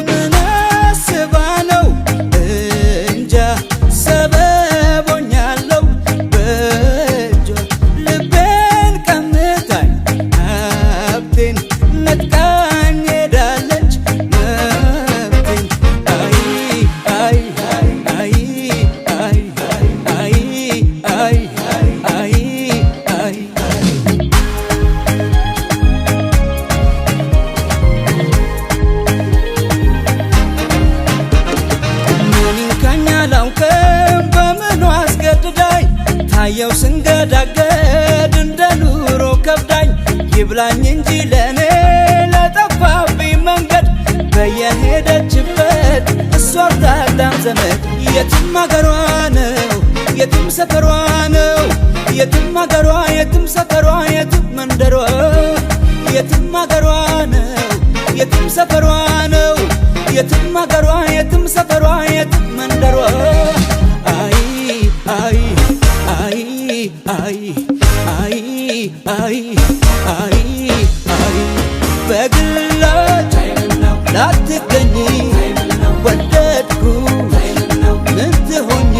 ምን አስባ ነው እንጃ ሰበብ ሆኛለሁ በእጇ ልቤን ቀምታኝ ሀብቴን ነጥቃኝ ሄዳለች መብቴን። አይ አይ አይ አይ አይ አይ አይ አይ። ምን ይንካኝ አላውቅም በምኗ አስገድዳኝ፣ ታየው ስንገዳገድ እንደ ኑሮ ከብዳኝ። ይብላኝ እንጂ ለእኔ ለጠፋብኝ መንገድ፣ በየሄደችበት እሷ አታጣም ዘመድ። የትም አገሯ ነው፣ የትም ሰፈሯ ነው፣ የትም አገሯ፣ የትም ሰፈሯ፣ የትም መንደሯ። የትም አገሯ ነው፣ የትም ሰፈሯ ነው፣ የትም አገሯ፣ የትም ሰፈሯ፣ የትም መንደሯ። አይ አይ አይ አይ አይ አይ አይ አይ። በግላጭ ላትገኝ ወደድኩ ምን ትሆኚ፣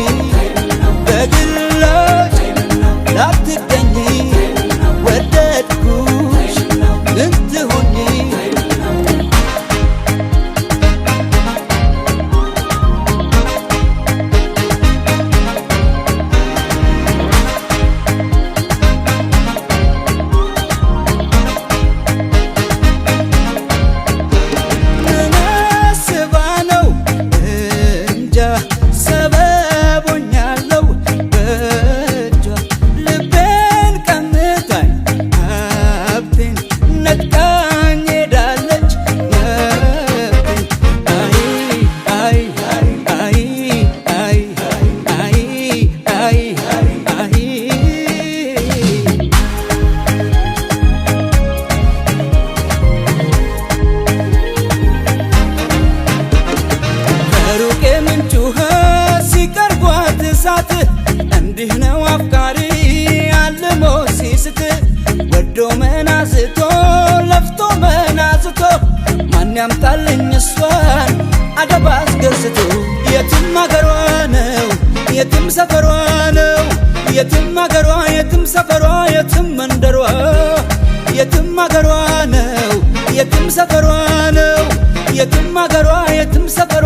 በግላጭ ላትገኝ ወደድኩሽ ምን ትሆኚ። ምን አስባ ነው እንጃ ሰበብ ሆኛለሁ በእጇ ልቤን ቀምታኝ ሀብቴን ነጥቃኝ ሄዳለች መብቴን። አይ አይ አይ አይ አይ አይ አይ። ከሩቅ የምንጭ ውሃ ሲቀርቧት እሳት፣ እንዲህ ነው አፍቃሪ አልሞ ሲስት። ወዶ መናዝቶ ለፍቶ መናዝቶ፣ ማን ያምጣልኝ እሷን አደብ አስገዝቶ። የትም አገሯ ነው፣ የትም ሰፈሯ ነው፣ የትም አገሯ፣ የትም ሰፈሯ፣ የትም መንደሯ። የትም አገሯ ነው፣ የትም ሰፈሯ ነው፣ የትም አገሯ፣ የትም ሰፈሯ።